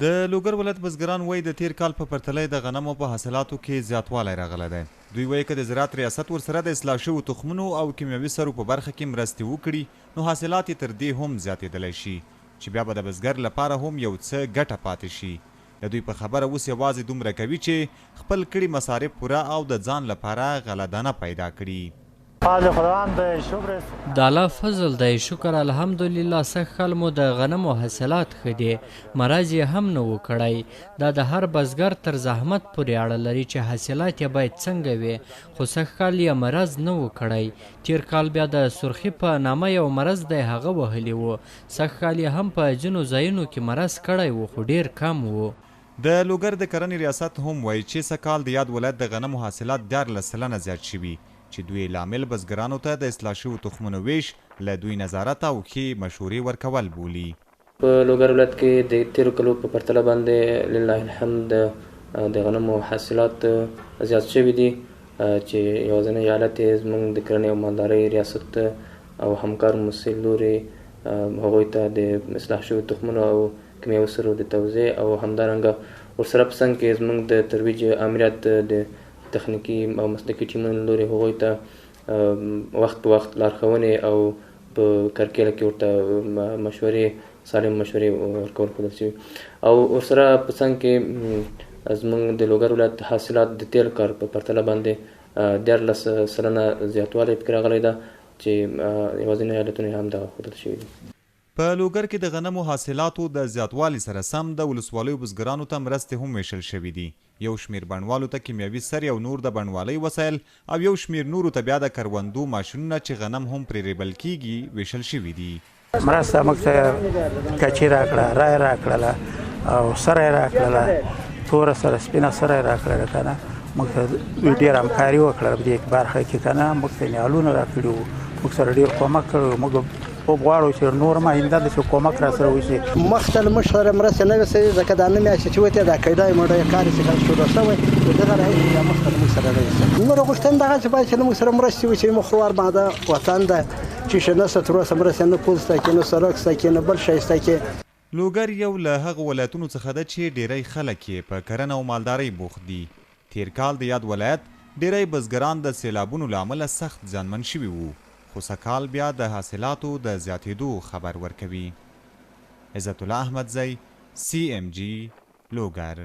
د لوګر ولایت بزګران وايي، د تېر کال په پرتله یې د غنمو په حاصلاتو کې زیاتوالی راغلی دی. دوی وايي، که د زراعت ریاست ورسره د اصلاح شوو تخمونو او کیمیاوي سرو په برخه کې مرستې وکړي، نو حاصلات یې تر دې هم زیاتېدلی شي، چې بیا به د بزګر لپاره هم یو څه ګټه پاتې شي. د دوی په خبره، اوس یوازې دومره کوي چې خپل کړي مصارف پوره او د ځان لپاره غله دانه پیدا کړي. د الله فضل دی شکر الحمدلله سږ کال مو د غنمو حاصلات ښه دي مرض یې هم نه و کړی دا د هر بزګر تر زحمت پورې اړه لري چې حاصلات یې باید څنګه وي خو سږ کال یې مرض نه و کړی تیر کال بیا د سرخي په نامه یو مرض دی هغه وهلي و سږ کال یې هم په ځینو ځایونو کې مرض کړی و خو ډیر کم و. د لوګر د کرنې ریاست هم وايي چې سږکال د یاد ولایت د غنمو حاصلات 13% زیات شوي چې دوی یې لامل بزګرانو ته د اصلاح شوو تخمونو وېش، له دوی نظارت او ښې مشورې ورکول بولي. په لوګر ولایت کې د تېرو کلو په پرتله باندې لله الحمد د غنمو حاصلات زیات شوي دي چې یوازنی علت یې زموږ د کرنې او مالدارۍ ریاست او همکار موسسې لوري هغوی ته د اصلاح شویو تخمونو او کیمیاوي سرو د توزیع او همدارنګه ورسره په څنګ کې زموږ د ترویج آمریت د تخنیکي او مسلکي ټیمونو له لوري هغوی ته وخت په وخت لارښوونې او په کرکیله کې ورته مشورې سالم مشورې ورکول ښودل شوي او ورسره په څنګ کې زموږ د لوګر ولایت حاصلات د تېر کال په پرتله باندې 13% زیاتوالی پکې راغلی ده چې یوازینی علتونه یې هم دغه ښودل شوي دي. په لوګر کې د غنمو حاصلاتو د زیاتوالي سره سم د ولسوالیو بزګرانو ته مرستې هم وېشل شوې دي. یو شمېر بڼوالو ته کیمیاوي سرې او نور د بڼوالۍ وسایل او یو شمېر نورو ته بیا د کروندو ماشینونه چې غنم هم پرې رېبل کېږي، وېشل شوي دي. مرسته موږ ته کچي راکړه، رای راکړله او سره یې راکړله، توره سره سپینه سره یې راکړله که نه موږ ته ډېره همکاري وکړه په دې برخه کې که نه موږ ته نیالونه راکړي وو، موږ سره ډېر کومک کړی وو، موږ غواړو چې نور هم آینده داسې کومک را سره وشي. مخته له موږ سره مرسته نه وي شوې ځکه دا نه میاشت چې وتې دا کډای مډای کار چې کله شروع شوی نو دغه راهیسې بیا مخته له موږ سره نه وي شوې. نوره غوښتنه دغه چې باید چې له موږ سره مرستې وشي، موږ خوار ماده وطن ده چې شي نشته تر اوسه مرستې نه پول شته کې نه سړک شته کې نه بل شی شته کې. لوګر یو له هغو ولایتونو څخه ده چې ډېری خلک یې په کرنه او مالدارۍ بوخت دي. تېر کال د یاد ولایت ډېری بزګران د سېلابونو له امله سخت زیانمن شوي وو، خو سږکال بیا د حاصلاتو د زیاتېدو خبر ورکوي. عزت الله احمدزی، سي اېم جي، لوګر.